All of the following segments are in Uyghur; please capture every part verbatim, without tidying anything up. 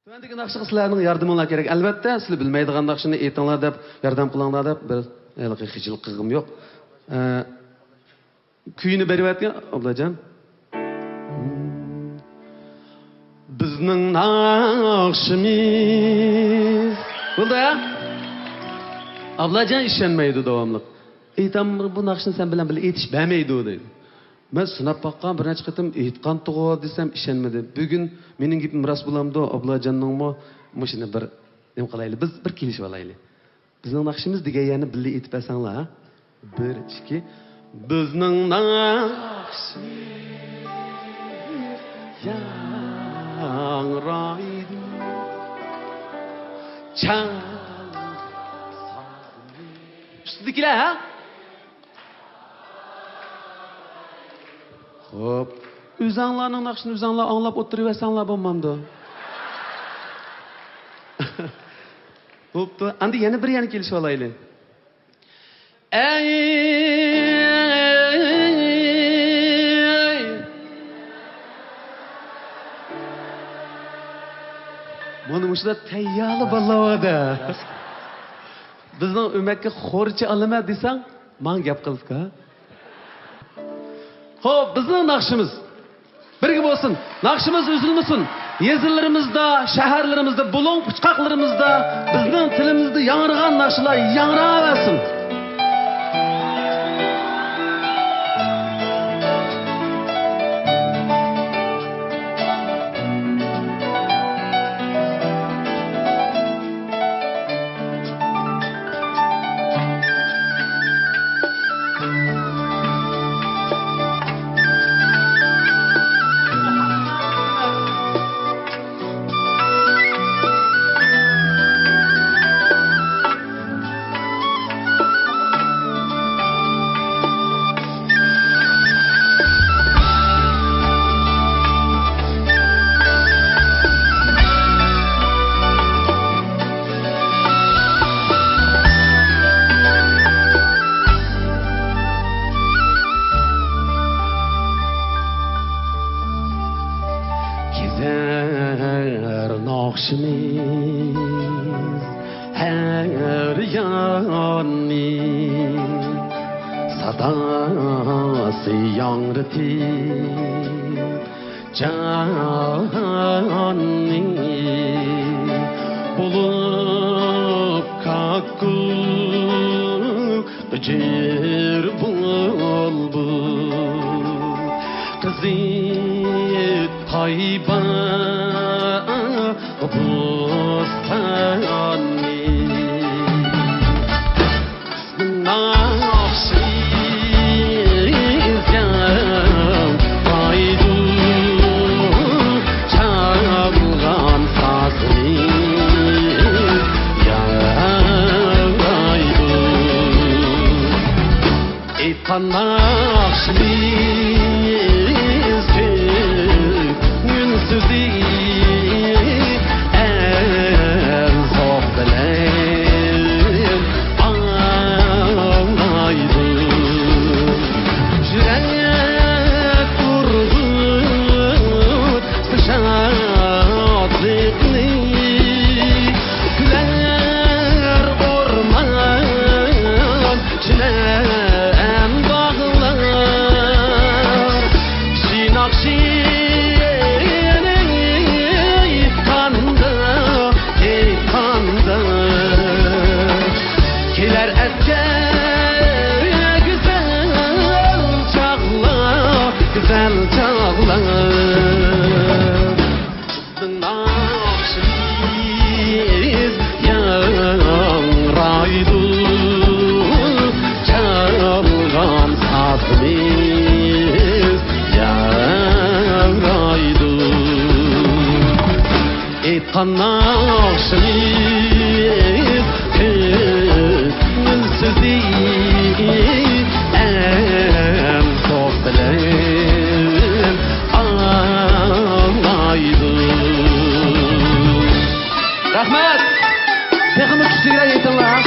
تۆۋەندىكى ناخشىغا سىلەرنىڭ ياردىمىڭلار كېرەك. ئەلۋەتتە، سىلەر بىلمەيدىغان ناخشىنى ئېيتىڭلار دەپ، ياردەم قىلىڭلار دەپ بىر ھېلىقى خىجىل قىلغۇم يوق. ئە، كۈيىنى بېرىۋەتكەن ئابلاجان. بىزنىڭ ناخشىمىز. بولدى ھە؟ ئابلاجان ئىشەنمەيدۇ داۋاملىق. ئېيتام، بۇ ناخشىنى سەن بىلەن بىللە ئېيتىش بەرمەيدۇ دەيدۇ. مەن سىناپ باققان، بىر نەچچە قېتىم ئېيتقانتىغۇ دېسەم ئىشەنمىدى. بۈگۈن مېنىڭ گېپىم راست بولامدۇ، ئابلاجاننىڭمۇ؟ مۇشۇنى بىر نېمە قىلايلى، بىز بىر كېلىشىۋالايلى. بىزنىڭ ناخشىمىز دېگەن يەرنى بىللە ئېيتىپ بەرسەڭلار ھە؟ بىر، ئىككى. بىزنىڭ ناخشىمىز ياڭرايدۇ. چال. ئۈستىدىكىلەر ھە؟ خوپ. ئۆزەڭلارنىڭ ناخشىسىنى ئۆزەڭلار ئاڭلاپ ئولتۇرۇۋەرسەڭلار بولمامدۇ؟ بوپتۇ. ئەمدى يەنە بىر يەرنى كېلىشىۋالايلى. ئەي! مانا مۇشۇنداق تەييارلىق بالىلار بار-دە. بىزنىڭ ئۆمەككە خورچە ئالىمەن دېسەڭ، ماڭا گەپ قىلسىكا. خوپ، بىزنىڭ ناخشىمىز بىرگە بولسۇن، ناخشىمىز ئۈزۈلمىسۇن. يېزىلىرىمىزدا، شەھەرلىرىمىزدە، بۇلۇڭ پۇچقاقلىرىمىزدا بىزنىڭ تىلىمىزدا ياڭرىغان ناخشىلار ياڭراۋەرسۇن. كېزەر ناخشىمىز ھەر ياننى، ساداسى ياڭرىتىپ جاھاننى. بولۇپ كاككۇك جىر بۇلبۇل، قىزىتقاي باغ بوستاننى. ناخشىمىز ياڭرايدۇ، چالغان سازىمىز ياڭرايدۇ. ئېيتقان ناخشىمىز كۆڭۈل سۆزى، ئەل زوق بىلەن ئاڭلايدۇ. يۈرەك ئۇرغۇت شادلىقنى كۈلەر ئورمان، چىلەم باغلار. شىناق شېئىرىڭ ئېيتقاندا، ئېيتقاندا، كېلەر ئەسكە گۈزەل چاغلار، گۈزەل چاغلار. بىزنىڭ ناخشىمىز ياڭرايدۇ، چالغان سازىمىز ياڭرايدۇ. ئېيتقان ناخشىمىز كۆڭۈل سۆزى، ئەل زوق بىلەن ئاڭلايدۇ. رەھمەت! تېخىمۇ كۈچلۈكرەك ئېيتىڭلار.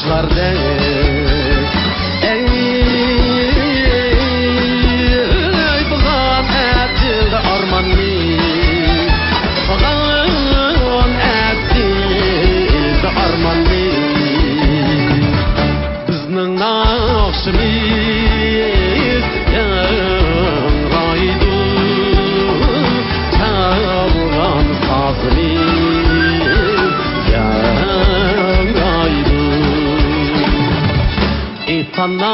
قاردەك. ئەي، ئەي، بىغان ئەتىلدى ئارماننى، بىغان ئەتىلدى ئارماننى. بىزنىڭ ناخشىمىز ياڭرايدۇ، چالغان سازىمىز ياڭرايدۇ. ئېيتقاندا